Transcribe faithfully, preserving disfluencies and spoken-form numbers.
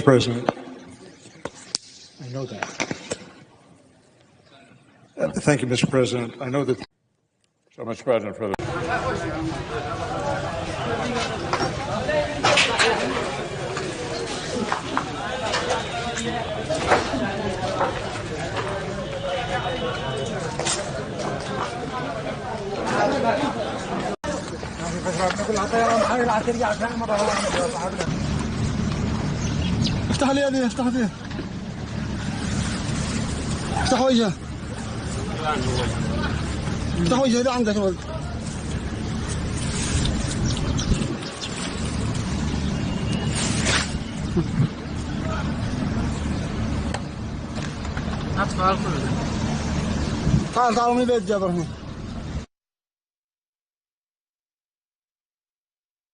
President. I know that. Uh, Thank you, Mister President. I know that. So, Mister President, for the افتح لي هذه، افتح هذه. افتح وجهه. افتح وجهه، إذا عندك ولد. تعال، تعال، من البيت جابر هنا.